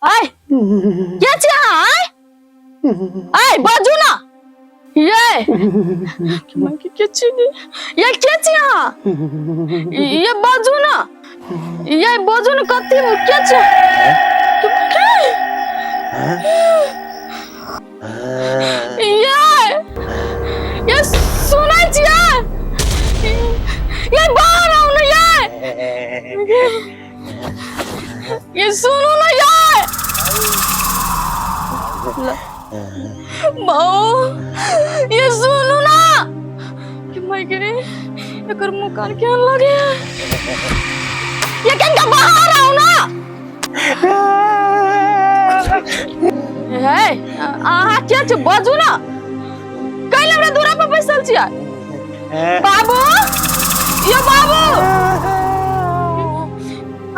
आय के छी अहाँ आय आय बाजू ना ये के के छी ये के छी अहाँ ये बाजू ना ये बाजू ना कथी के छी के ये ये सुनै छियै ये बाहर आउ ने ये ये सुनू ने ये बाऊ ये सुनू ना कि मैं गे एकर मुँह कान केहन लगे ये कनिका बाहर आउ ना हे अहाँ के छी बाजू ना कैले हमरा दूरा पर बैसल छियै बाबू यो बाबू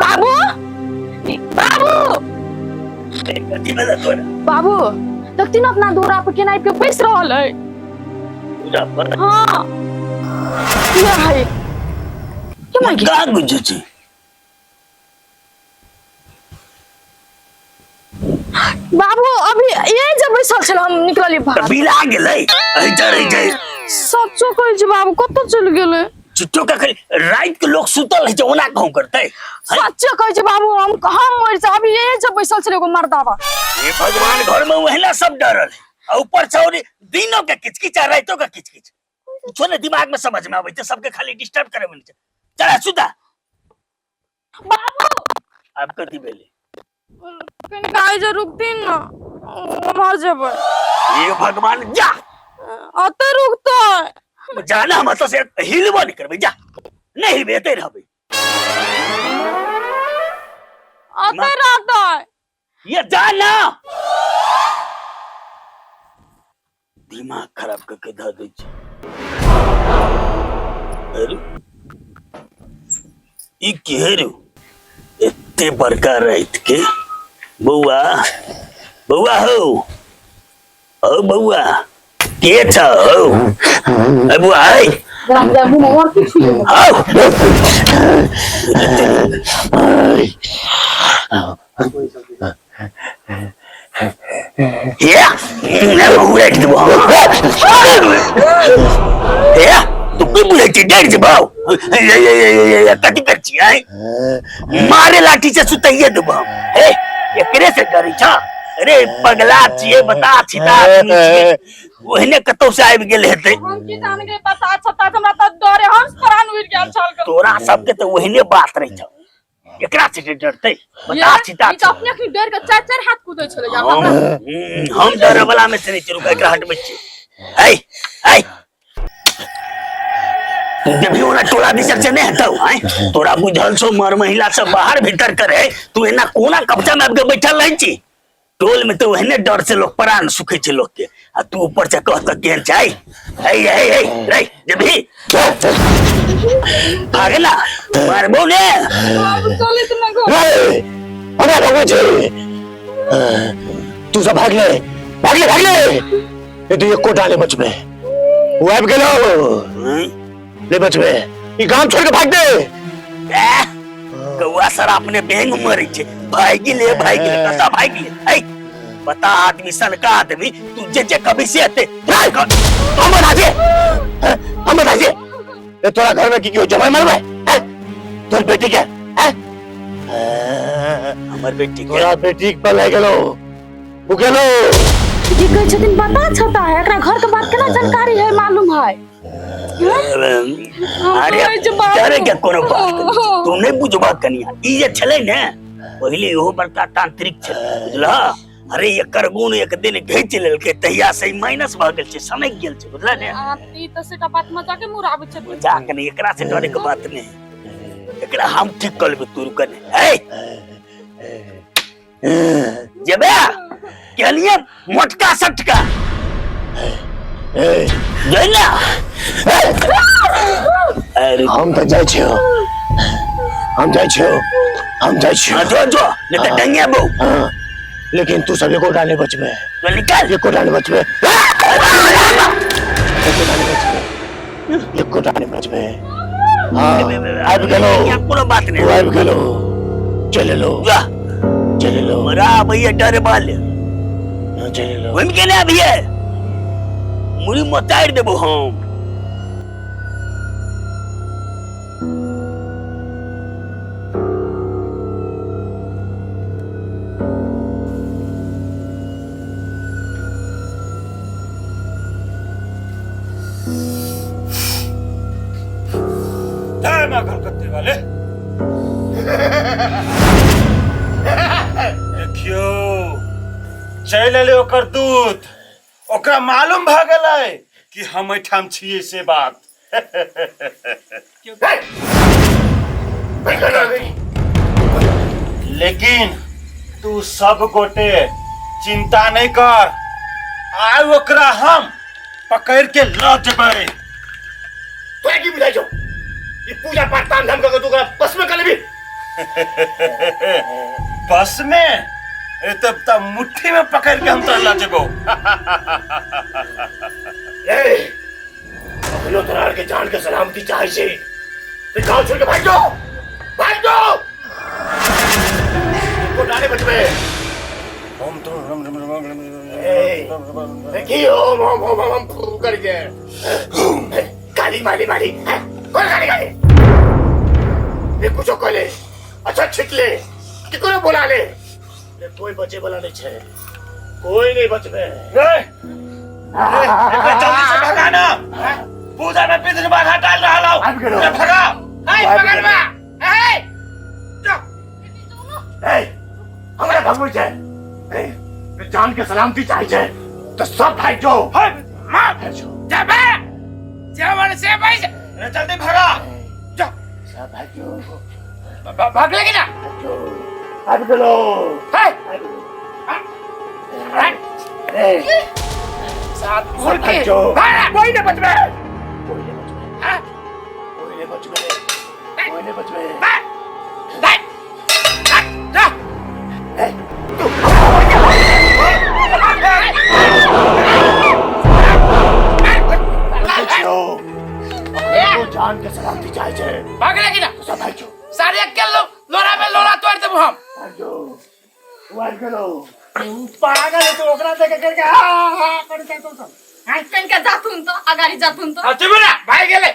बाबू बाबू कथी भेलै तोरा बाबू देखती ना अपना दूरा पर केना आबि के बैस रहल है दूरा पर हाँ ये है के मार का बुझै छी बाबू अभी ये जब बैसल छल हम निकलली तऽ बाहर बिला गेलै एहिजर एहिजर सचो कहै छी बाबू कतऽ चलि गेलै चुट्टो के खाली राति के लोग सुतल रहै छै ओना कहूँ करतै सच्चे कहै छी बाबू हम हम मरि जाब अभी ये जब बैसल छल एगो मर्दाबा हे भगवान घर में ओहिना सब डरल है आ ऊपर से और दिनों के किचकिच आ रातों के किचकिच कुछो ने दिमाग में समझ में आबै छै सबके खाली डिस्टर्ब करे में छै चल सुता बाबू आब कथी भेलै कनिक आइ जे रुकथिन ने उम्हर जेबै हे भगवान जा अतऽ रुकतै जाना हम एतऽ से हिलबो नहि करबै जा नहि हिलबै एतै रहबै अतऽ रहतै ये जा ना दिमाग खराब करके धऽ दै छै अरे ई के रे एते बड़का राति के बौआ बौआ हो ओ बौआ के छ हो ए बौआ ए आओ हे उड़ाइट देबो हे तू की बुझै छी डर जेबौ कथी कर छी आय मारे लाठी से सुतैये देबो हे एकरे से डरै छ अरे पगला छियै बता छिता आदमी छियै ओहने कतौ से आबि गेल हेतै हम की जान गए बता छता हमरा तऽ डरे हम प्राण उड़ि गेल छल तोरा सबके तऽ ओहने बात रहै छौ एकरा से जे डरतै बता छिता ई तऽ अपने अखनी डर के चारि चारि हाथ कूदै छलै हम हम डरे वाला में से नहीं छी रुक एकरा हटबै छी ऐ ऐ तू देवी ओना टोला दिसक से नहीं हटौ आय तोरा बुझल छौ मर महिला सब बाहर भीतर करे तू एना कोना कब्जा में आबि के बैठल रहै छी टोल में तो ओहने डर से लोग प्राण सुखे छे लोग के आ तू ऊपर से कह तक केहन छै हे हे हे रे जेबही भागे ना मारबो ने बाबू चलैत ना घर रे हमरा भगवे छै तू सब भाग ले भाग ले भाग ले ये तू एको डाले बचबे वो आबि गेलो ले बचबे ई गाम छोड़ के भाग दे ए, कौआ सर अपने बेंग मरै छै भागि ले भागि ले कतऽ भागि ले ऐ बता आदमी सनका आदमी तू जे जे कभी से एते हम बता दे हम बता दे ये तोरा घर में की की हो जमाई मरबे हैं? तोर बेटी के हैं? हमर बेटी के तोरा बेटी के पलाई गेलो उ गेलो की कहै छथिन बता छता है एकरा घर के बात केना जानकारी है मालूम है अरे डरे के कोनो बात नहीं तू नहीं बुझबा कनिया ई जे छलै ने पहिले इहो बड़का तांत्रिक छलै बुझलह अरे एकर गुण एक दिन घींच लेलकै तहिया से माइनस भऽ गेल छै सनकि गेल छै बुझलह ने ई तऽ सेटा बात मजाके मुराबै छै मजाक नहीं एकरा से डरे के बात नहीं एकरा हम ठीक कर लेबै तू रुक ने ए जेबे कहलिए मोटका सटका जय ना अरे हम तऽ जाइ छियौ हम जाइ छियौ हम जाइ छियौ हाँ, जो जो नहीं तो डंगे बो हाँ, लेकिन तू सब एको डाले बचबे तो निकल एको डाले बचबे एको डाले बचबे एको डाले बचबे हाँ, आबि गेलो। कोनो बात नहि। ओ आबि गेलो, चलि एलो। वाह। चलि एलो। हमरा आबैया डरबल। हाँ, चलि एलो। घुमि के नहि आबिये, मुड़ी मोतारि देबो हम। जय मां कलकत्ते वाले। देखियो, चलि एलै ओकर दूत। ओकरा मालूम भऽ गेलै कि हम एहिठाम छियै से बात। लेकिन तू सब गोटे चिंता नहीं कर, आइ ओकरा हम पकड़ के ल जेबै। तोरा की बुझाइ छौ, ई पूजा पाठ ताम धाम कऽ के तू ओकरा बस में कऽ लेबही? बस में? ए तब तब मुट्ठी में पकड़ के हम तोरा ल जेबो। ए, अखनो तोरा आर के जान के सलामती चाहै छी तऽ गाँव छोड़ के भागि जो, भागि जो। एको डाले बचबे। हम तो ए, की ओम ओम ओम ओम ओम करके गाली माली माली हैं? कौन गाली गाली ये कुछो कह ले, अच्छा छिट ले, केकरो बोला ले, ये कोई बचे वाला नहीं छे, कोई नहीं बचबे। ए, एकरा जल्दी से भगाना, पूजा में विघ्न बाधा डाल रहा हो। आबि गेलो। एकरा भगा। आबि गेलो। ए, हमरा भगबै छै। ए, जान के सलामती चाहै छै तऽ सब भागि जो। हे, मार। भागि जो। जेबे जेवन से भाई, अरे जल्दी भगा जा। सब भागि जो। भागले कि ना? भागि जो। आबि गेलो। हे। आबि गेलो। ए, सात सब फुल के। भागि जो। भाग। कोई नहीं बचबे, कोई नहीं बचबे। हाँ? कोई नहीं बचबे, कोई नहीं बचबे। भाग। भाग। भाग। जा। ए, तू देखियो, तो जान के सलामती चाहे छे। भागले कि ना? सब भागि जो। सारे अकेले लोरा में लोरा तोड़ देबो हम। भागि जो। भागि गेलो। पागल है तो ओकरा देख करके हा हा करके तो सब। तनिका जाथुन त, अगाडि जाथुन त। हाँ, चुप ना, भाग गेले।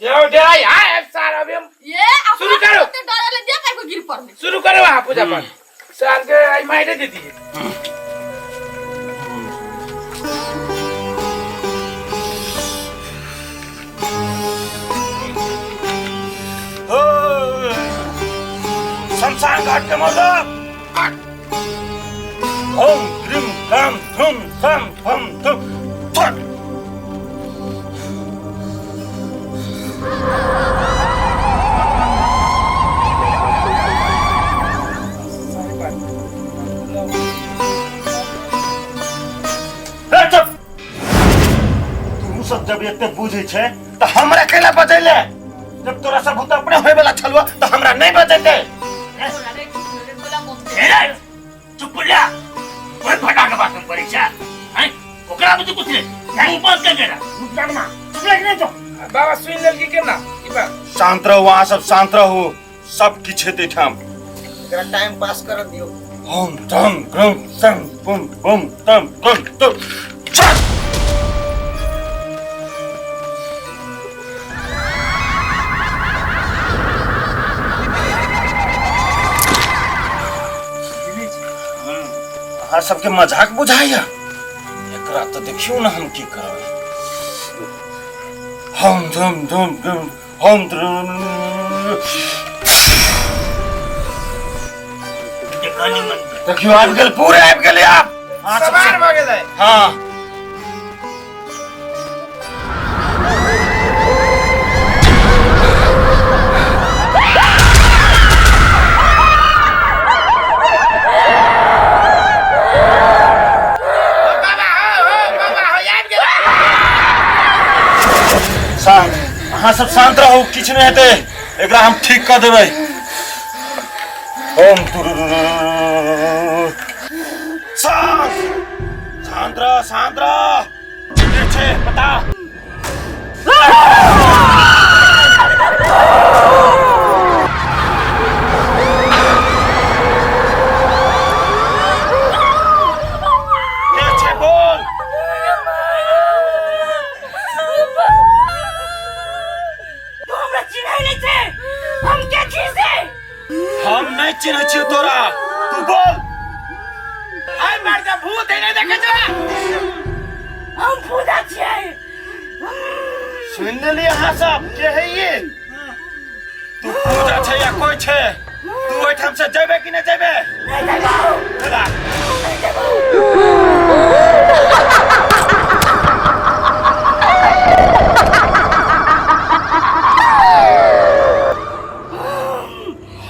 जाओ, डराई, हाँ, सारा अभी हम ये शुरू करो। ओते डरले जे काको गिर परले। शुरू करो वहाँ पूजा पाठ। साल के आई मारे देती है। शमशान घाट के मर्दा। ओम क्रीम क्राम थुम थम थम थुम फट। ए, चुप। तू सब जब एते बुझै छै तऽ हमरा कैला बजैले? जब तोरा सब भूत अपने होय वाला छलुआ तऽ हमरा नहीं बजेते। ए, चुप ला। कोई फटा के बात करै छै हैं? ओकरा में तो कुछ नहीं, मुंह बंद कर देना। चुप लग नहीं तो। बाबा सुन लेल की केना? ई बात। शांत रहू, अहाँ सब शांत रहू, सब किछु हेतै ठाम। एकरा टाइम पास कर दियो। ओम तम ग्रम सम बुम बुम तम गम तम चल। अहाँ सबके मजाक बुझाइया? एकरा तऽ देखियौ ने हम की करब। हम धम धम धम हम धम। देखियौ आबि गेल, पूरे आबि गेलै आब। अहाँ सब सवार भऽ गेलै। हाँ। बाबा हो, हो, बाबा हो, आबि गेलै। शांत, अहाँ सब शांत रहू, किछु नहि हेतै, एकरा हम ठीक कऽ देबै। ओम शांत, शांत रह, शांत रह। के छै पता? नहीं देखे छे हम पूजा छियै। सुन लेली अहाँ सब के है ये? तू पूजा छै या कोई छै? तू ओहिठाम से जेबे कि नहि जेबे? नहीं जेबौ। चला। नहीं जेबौ।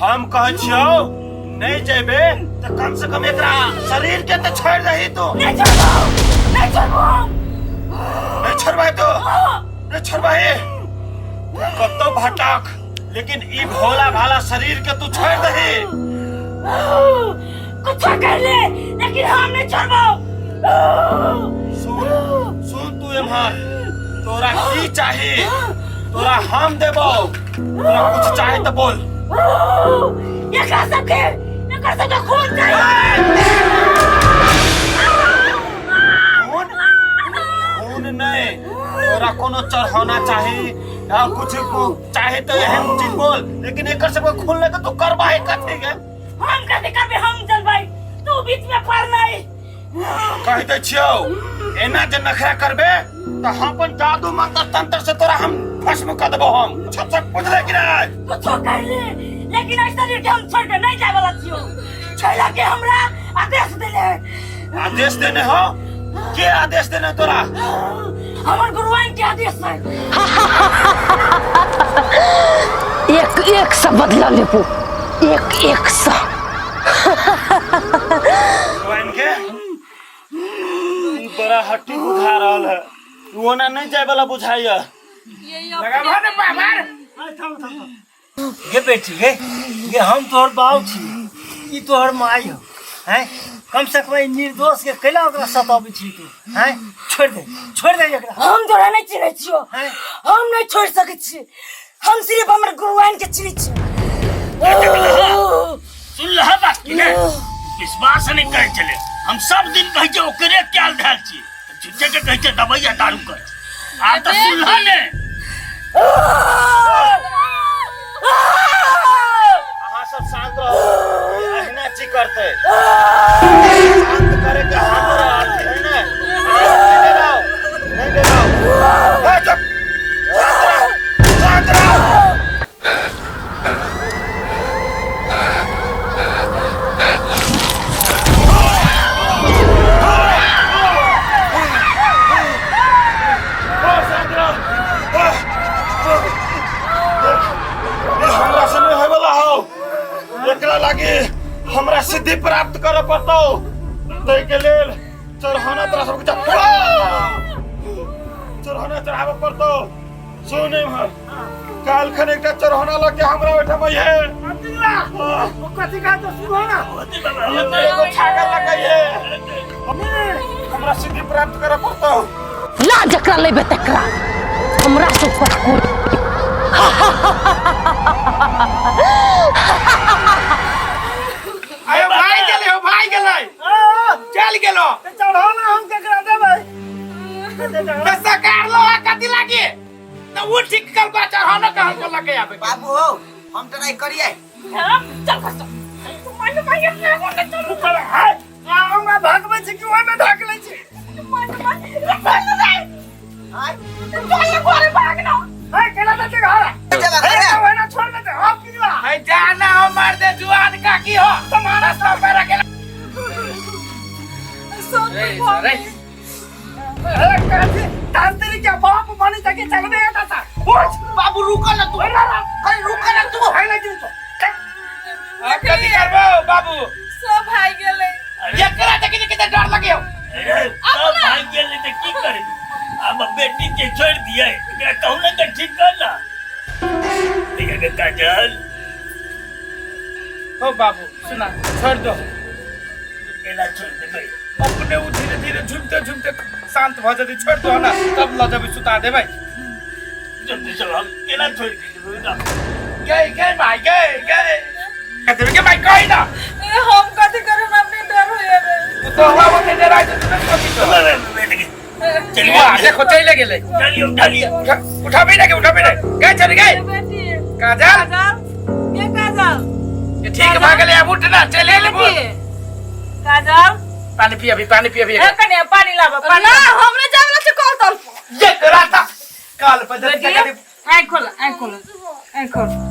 हम कहै छियौ नहीं जेबे तऽ कम से कम एकरा शरीर के तऽ छोड़ि दही तू। नहीं छोड़बौ, नहीं छोड़बौ। नहीं छोड़बै तू? नहीं छोड़बै? कतौ भटक, लेकिन ई भोला भाला शरीर के तू छोड़ दही। कुछ कर ले, लेकिन हम नहीं छोड़बौ। सुन सुन तू एम्हर, तोरा की चाही तोरा हम देबौ, तोरा कुछ चाही तऽ बोल। एकरा सबके, एकरा सबके खून चाही। खून? खून नहीं, तोरा कोनो चढ़ौना चाही या कुछ चाहे तो एहन चीज बोल, लेकिन एकर सबके खून लेके तू करबा है कथी के? हम कथी करबै, हम जनबै, तू बीच में पड़ नहीं। कहि दै छियौ, एना जे नखरा करबे तऽ हम अपन जादू मंत्र तंत्र से तोरा हम भस्म कऽ देबौ। हम छप छप बुझले कि नहीं? कुछो कर ले, लेकिन एहि शरीर के हम छोड़ के नहीं जाए वाला छियौ। छैला के हमरा आदेश देले। आदेश देने हो? के आदेश देने तोरा? हमर गुरुआइन के आदेश है। एक एक से बदला लेबो, एक एक से। गुरुआइन के ई बड़ा हट्टी बुझा रहल है, ओना नहीं जाए वाला बुझाइया। लगा मार ने मार। गे बेटी गे, गे हम तोहर बाप छी, ई तोहर माई हो हैं, कम से कम ई निर्दोष के कैला ओकरा सताबै छी तू हैं? छोड़ दे, छोड़ दे एकरा। हम तोरा नहीं चिन्है छियौ, हैं? हम नहीं छोड़ सकै छी, हम सिर्फ हमर गुरुआइन के चिन्है छी। सुन लह बात की ने विश्वास नहीं करै छलै, हम सब दिन कहै छियै ओकरे क्याल धैल छी, झूठे के कहै छियै दबैया दारू कर, आब तऽ सुन लह ने। अहाँ सब शांत रहो, ई अहिना ची करतै, शांत करे के हमरा अथी है ने। नहीं डराओ, नहीं डराओ। ए, चुप, शांत रहो, शांत रहो। शांत रहो। ई हमरा से नहीं होय वाला हो, एकरा लागी हमरा सिद्धि प्राप्त करे पड़तौ, ताहि के लेल चढ़ौना तोरा सबके चढ़ौना चढ़ाबे पड़तौ। सुन एम्हर, काल्हि खन एकटा चढ़ौना लऽ के हमरा ओहिठाम अइहे। ओ कथी कहै तो सुनो ना। एगो छागर लऽ के अइहे, हमरा सिद्धि प्राप्त करे पड़तौ। ला जकरा लेबे तकरा, हमरा से ऊपर कोई। अरे भाई गेलै हो, भाई गेलै, चल गेलो। तऽ चढ़ौना हम केकरा देबै? तऽ सरकार लो कथी लागी तऽ उ ठीक करको चढ़ौना कहल को लगे आबे। बाबू हो, हम तो नहीं करिए। चल खसो। तू मान मान अपना को चल। चल, हाय, आ हमरा भागबै छी कि ओहिमे धाक लै छी? मान मान चल रे। हाय। चल घरे भागना। हाय, केना दै छै घर? चल, हे, घरे। ओहिना छोड़ देतै, हम की ला? है जाना हो मार दे जुआन काकी हो, तुम्हारा सब पे रखेला। रे हे, काकी, तांत्रिक के बाप मानी तके चलबे आता था। उठ। बाबू रुको ना तू। अरे रुको ना तू। हाय, नहीं तू। कथी करबो बाबू? सब भाई गेलै। एकरा देखे के कितना डर लगे हो। अरे सब भाग गेलै तऽ की करबै, आब बेटी के छोड़ि दियै, एकरा कहुना के ठीक कर ना। देखा के काजल। हो बाबू सुना, छोड़ दो। केना छोड़ देबै? अपने उ धीरे धीरे झुमते झुमते शांत भ जतै, छोड़ दो ना, तब ल जेबै सुता देबै। जल्दी चल, हम केना छोड़ देबै ना? गए गए भाई गए गए। कथी के भाई कहि ना। ए, हम कथी करब, हमरा अपने डर होइए। तू तो हमरा ओते डराइ छै, तू कथी कर? चलिए। वाह, देखो चले गेलै। उठा लियो, उठा लियो। उठा, उठाबे ना के, उठाबे ना। गए चल गए। बेटी। काजल। काजल। के काजल? ये ठीक भा गेलै, आब उठ ना, चले ले। बेटी। काजल। पानी पिया भी, पानी पिया भी। ए कने पानी लाबो, पानी। ना, हम नहीं जाए वाला छी कल तल पर। ये राता काल पर जब बेटी, तक आँख खोल, आँख खोल, आँख खोल।